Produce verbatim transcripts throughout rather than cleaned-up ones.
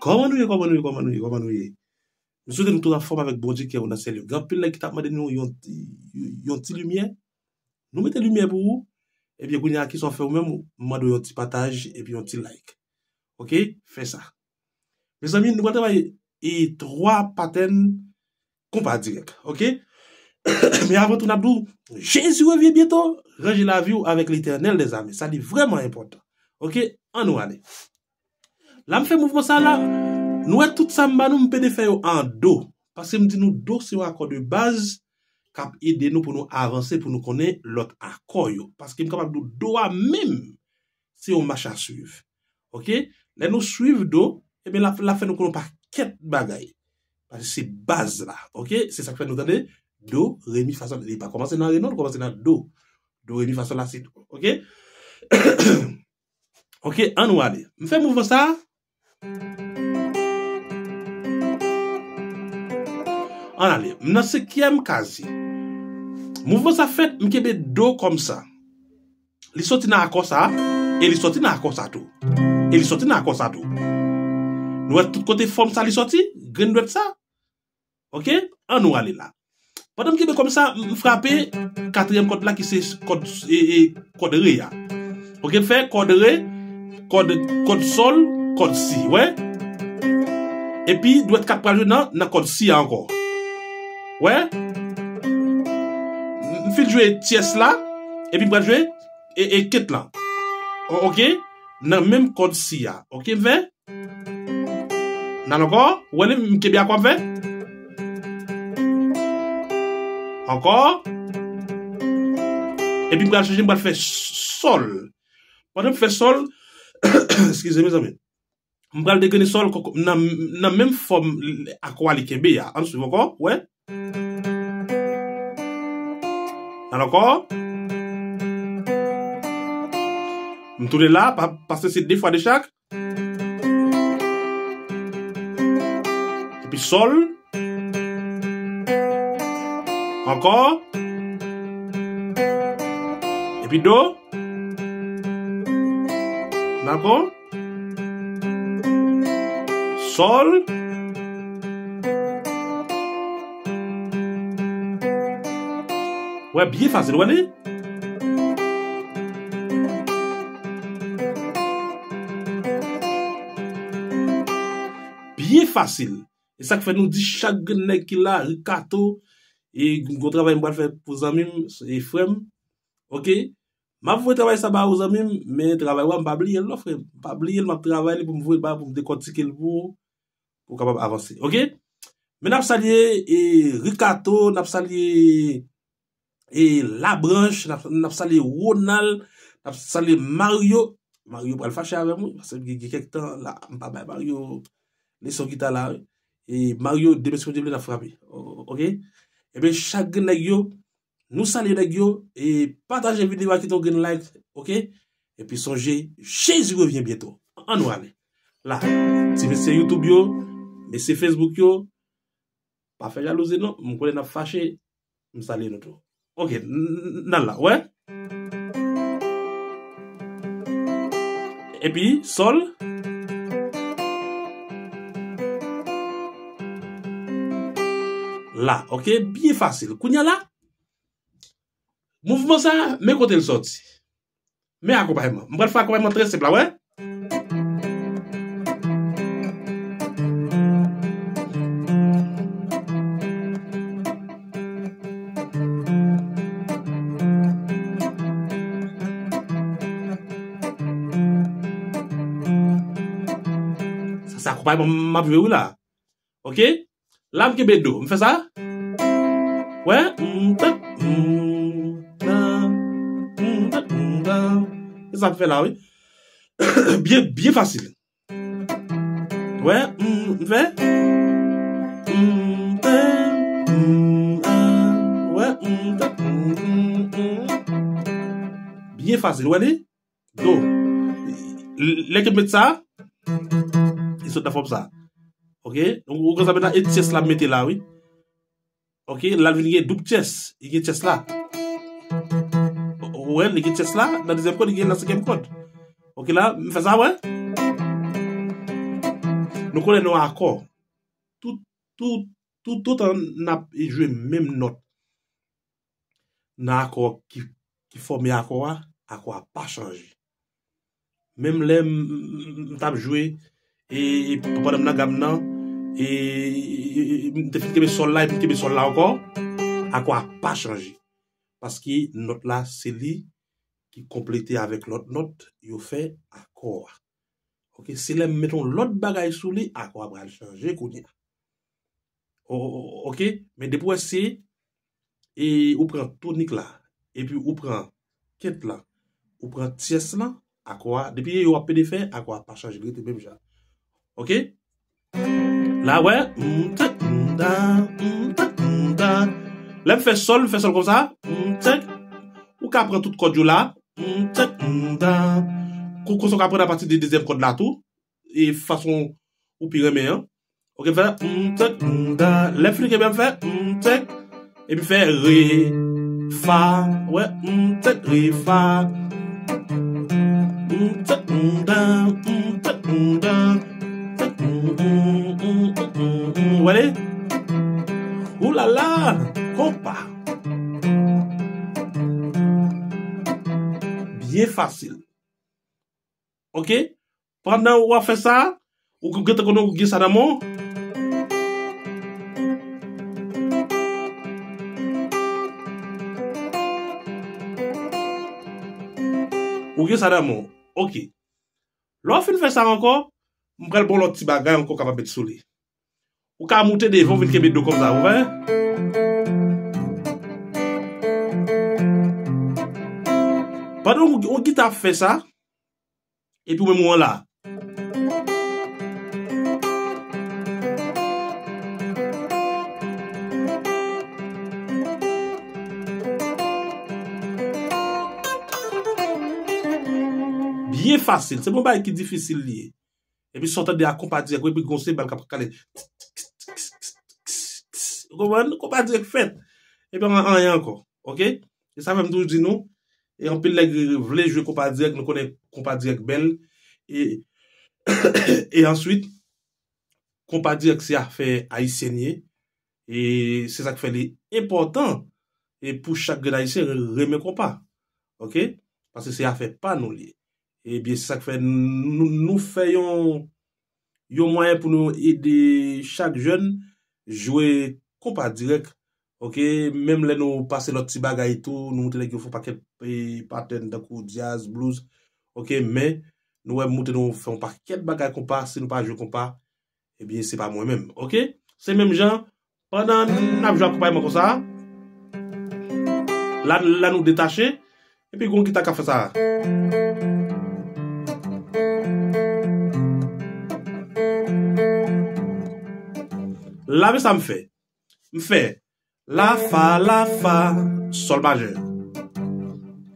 Kòman nou ye, kòman nou ye, kòman nou ye, kòman nou ye? M swete nou tout anfòm avèk Bondye ki anwo nan syèl yo. Gen anpil nèg ki t ap mande nou yon, yon ti limyè. Nou mete limyè pou ou. Ebyen, kounye a, kisa w fè ou menm? M mande w yon ti pataj epi yon ti like. Oke? Fè sa. Mezanmi, nou pral travay e twa patèn konpa dirèk. Oke? Men avan tou, n ap di w, Jezi revyen byento, ranje lavi w avèk Letènèl dèzame. Sa li vrèman enpòtan. Oke? Ann nou ale. La m fè mouvman sa la, nou wè tout sa m ba nou, m pede fè yo an do. Paske m di nou do se yon akò de baz k ap ede nou pou nou avanse, pou nou konnen lòt akò yo. Paske m kapab di w do a menm, se yon mach a swiv. Oke? Lè nou swiv do, ebyen, l ap, l ap fè nou konnen yon pakèt bagay. Paske se baz la. Oke? Se sa k fè nou tande do, re, mi, fa, sòl. Li pa kòmanse nan re non, li kòmanse nan do. Do, re, mi, fa, sòl, la, si, do. Oke? Oke, ann nou ale. M fè mouvman sa. Ann ale. M nan senkyèm kazi. Mouvman sa fèt, m kenbe do kòm sa. Li soti nan akò sa, e li soti nan akò sa tou. E li soti nan akò sa tou. Nou wè tout kote fòm sa li soti, grenn dwèt sa. Oke? Ann nou ale la. Pandan m kenbe kòm sa, m frape katriyèm kòd la ki se kòd, e, e, kòd re a. Oke, m fè kòd re, kòd, kòd sòl, kòd si, wè? Epi dwèt kat pral jwe nan, nan kòd si a ankò. Wè? M fin jwe tyès la, epi m pral jwe e, e kent lan. O-, oke? Nan menm kòd si a. Oke, m fè? N al ankò. Ou wè li, m kenbe akò, m fè? Ankò. Epi m pral chanje, m pral fè sòl. Pandan m fè sòl, eskize, mezanmi. M pral degrennen sòl kòk-, nan, nan menm fòm akò a li kenbe a. Ann swiv ankò, wè. Al ankò. M tounen la, pa, paske se de fwa de chak. Epi sòl. Ankò. Epi do. Dakò? Sòl. Wè, byen fasil, wè li? Byen fasil. E sa k fè nou di chak grenn nèg ki la, Ricardo, e gwo travay m pral fè pou zanmi m, e frè m. Oke? M ap voye travay sa ba ou, zanmi m, men travay ou a, m pa bliye l non, frè m. M pa bliye l, m ap travay li pou m voye l ba ou, pou m dekòtike l pou ou, pou w kapab avanse. Oke? Men n ap salye, e, Ricardo, n ap salye, e, Labranche, n ap, n ap salye Ronald, n ap salye Mario. Mario pral fache avè m, wi, paske gen, gen kèk tan la, m pa bay Mario leson gita la, wi. E Mario, demen si Bondye vle, n ap frape. O-, oke? Ebyen, chak grenn nèg yo, nou salye nèg yo, e pataje videyo a, kite yon grenn like, oke? Epi sonje, Jezi revyen byento. Ann nou ale. La, ti mesye YouTube yo, mesye Facebook yo, pa fè jalouzi non, m konnen n ap fache, m salye nou tou. Oke, n-, n-, n al la, wè? Epi, sòl. La, oke, byen fasil. Kounye a la, mouvman sa, men kote l sòti. Men akonpayman. M pral fè akonpayman trè senp la, wè. Sa se akonpayman m ap jwe wi la. Oke? La m kenbe do. M fè sa. Wè? M, tap, m, ta, m, tap, m, ta. Se sa m fè la, wi. Byen, byen fasil. Wè? M, m fè. M, ta, m, a. Wè? M, tap, m, m, m. Byen fasil. Wè li? Do. Lè ke m met sa, li sot nan fòm sa. Oke? Ou, ou konn sa, mentnan e tyès la m mete la, wi. Oke? La l vin gen doub tyès. Li gen tyès la. Ou, ou wè, li gen tyès la. Nan dezyèm kòd, li gen nan senkyèm kòd. Oke, la, m fè sa, wè. Nou konnen nan akò. Tout, tout, tout, tout an n ap jwe menm nòt nan akò ki, ki fòme akò a, akò a pa chanje. Menm lè m, m, m, m t ap jwe, e, e pandan m nan gam nan, e, e, e, e, m te fin kenbe sòl la, epi m kenbe sòl la ankò, akò a pa chanje. Paske nòt la, se li ki konplete avèk lòt nòt, yo fè akò a. Oke, se lè m met yon lòt bagay sou li, akò a pral chanje kounye a. O- o- o- Oke, men depi w wè se, e ou pran tonik la, epi ou pran kent la, ou pran tyès la, akò a, depi e yo ap pede fè, akò a pa chanje, li rete menm jan. Oke? La, wè, m, t, m, da, m, t, m, da. Lè m fè sòl, m fè sòl konsa, m, t, ou ka pran tout kòd yo la, m, t, m, da. Kou- Konsa w ka pran apati de dezyèm kòd la tou, e fason ou pi renmen an. Oke, m fè m, t, m, da. Lè m fini kenbe a, m fè m, t, epi fè re, fa. Wè, m, t, re, fa. M, t, m, da, m, t, m, da. M, m, m, m, m, m, m. Ou wè li? Oulala, konpa. Byen fasil. Oke? Pandan w ap fè sa, ou gentan konnen ou gen sa nan men w. Ou gen sa nan men w. Oke. Lè w fin fè sa ankò, m pral ba w lòt ti bagay ankò w kapab met sou li. Ou ka moute devan, w vin kenbe do konsa, ou wè? Pandan yon, yon gita ap fè sa, epi w menm ou an la. Byen fasil. Se pa yon bagay ki difisil li ye. Epi sa w tande a konpa dirèk, epi gon senbal k ap kale. Ou konprann? Konpa dirèk fèt. Epi an- anyen ankò. Oke? E sa fè m toujou di nou, e anpil nèg vle jwe konpa dirèk, nou konnen konpa dirèk bèl. E, e answit, konpa dirèk se afè ayisyen li ye. E se sa k fè li enpòtan e pou chak grenn ayisyen re- renmen konpa. Oke? Paske se afè pa nou li ye. Ebyen, se sa k fè nou, nou fè yon, yon mwayen pou nou ede chak jèn jwe konpa dirèk. Oke, menm lè nou pase lòt ti bagay tou, nou montre nèg yo fè yon pakèt, e, patèn tankou djaz, blues. Oke, men nou wè montre nou fè yon pakèt bagay konpa, si nou pa jwe konpa, ebyen, se pa mwen menm. Oke? Se menm jan, pandan n ap jwe akonpayman konsa, la, la nou detache, epi gon gita k ap fè sa. La, men sa m fè. M fè la, fa, la, fa, sòl majè.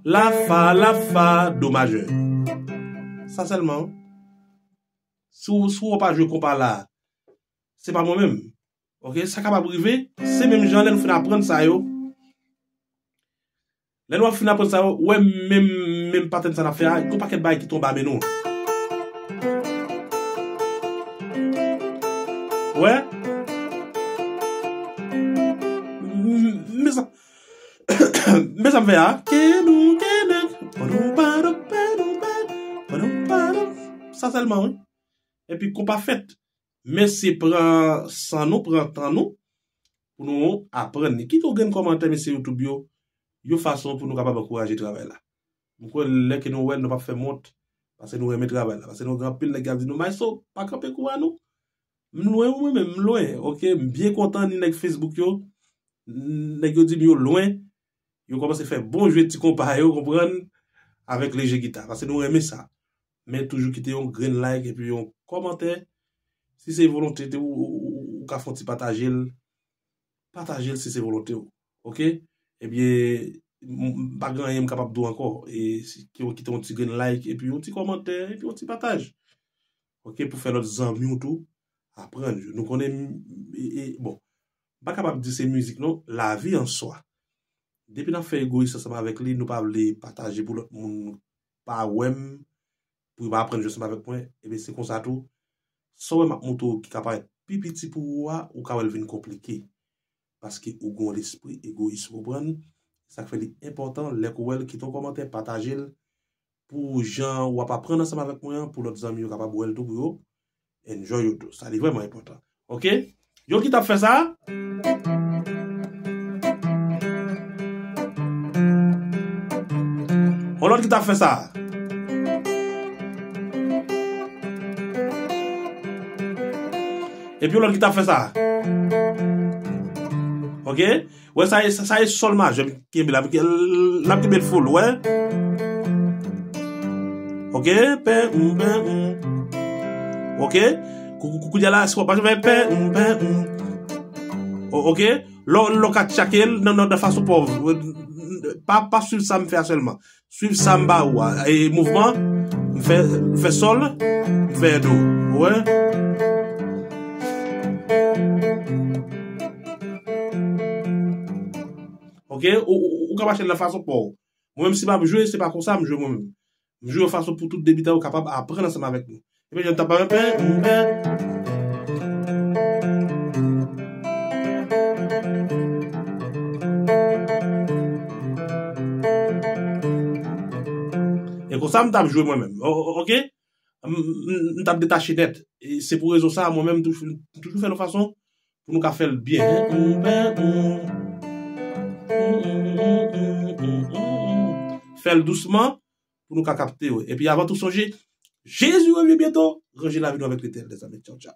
La, fa, la, fa, do majè. Sa sèlman. Si w, si w pa jwe konpa la, se pa mwen menm. Oke, sa kapab rive, se menm jan lè nou fin aprann sa yo. Lè nou ap fin aprann sa yo, ou wè menm, menm patèn sa n ap fè a, gon pakèt bagay ki tonbe a men nou. Wè? M- Men sa, men sa m fè a. Kenou, kenek, padou, padou, padou, padou, padou, padou. Sa sèlman, wi. Epi konpa fèt. Men se pran san nou, pran tan nou pou nou aprann li. Kite yon grenn kòmantè, mesye YouTube yo, yon fason pou nou kapab ankouraje travay la. M kwè lè ke nou wè l, nou p ap fè m wont, paske nou renmen travay la. Paske nou gen anpil nèg k ap di nou, "Maestro, pa kanpe kou a nou." M lwen, wi, mwen menm, m lwen. Oke, m byen kontan ni nèg Facebook yo, nèg yo di m yo lwen, yo kòmanse fè bon jwe ti konpa yo, konprann, avèk leje gita, paske nou renmen sa. Men toujou kite yon grenn like epi yon kòmantè. Si se volonte te ou, ou, ou, ou ka fè yon ti pataje l, pataje l si se volonte w. Oke? Ebyen, m- m- pa gen anyen m kapab di w ankò. E si- ki- kite yon ti grenn like, epi yon ti kòmantè, epi yon ti pataj. Oke? Pou fè lòt zanmi w tou aprann yo. Nou konnen, m- e- e- bon, m pa kapab di se mizik non, lavi an swa. Depi n ap fè egoyis ansanm avèk li, nou pa vle pataje pou lòt moun pa wè m, pou yo pa aprann jwe ansanm avèk mwen, ebyen se konsa tou, sa w wè m ap montre w ki ka parèt pi piti pou ou a, ou ka wè l vin konplike. Paske ou gen yon lespri egoyis, ou konprann? Sa k fè li enpòtan, lè ke w wè l, kite yon kòmantè, pataje l, pou jan w ap aprann ansanm avèk mwen an, pou lòt zanmi yo kapab wè l tou pou yo enjoy yo tou. Sa li vrèman enpòtan. Oke? Yon lòt ki t ap fè sa. Yon lòt ki t ap fè sa. Epi yon lòt ki t ap fè sa. Oke? Wè, sa e, sa, sa e sòl majè m kenbe la, m ke-, l ap kenbe l full, wè. Oke, pen, m, pen, m. Oke. Kou-, kou-, kounye a la, si w ap mache, pen, pen, m, pen, m. O-, oke. Lè w, lè w ka tchake l nan, nan, nan fason pa w. Pa, pa swiv sa m fè a sèlman. Swiv sa m ba ou a. E mouvman, m fè, m fè sòl, m fè do. Ou wè? Oke? Ou, ou, ou ka mache nan fason pa w. Mwen menm si m ap jwe, se pa konsa m jwe mwen menm. M jwe yon fason pou tout debitan yo kapab aprann ansanm avèk nou. Epi jan m t ap ba pen, pen. E konsa m t ap jwe mwen menm. O-, o-, oke? M, m, m t ap detache nèt. E se pou rezon sa a, mwen menm, m toujou, m toujou fè l yon fason pou nou ka fè l byen. Fè l dousman pou nou ka kapte yo. Epi avan tou, sonje, Jezi revyen byento. Ranje lavi nou avèk Letènèl, lèzanmi. Tchaw, tchaw.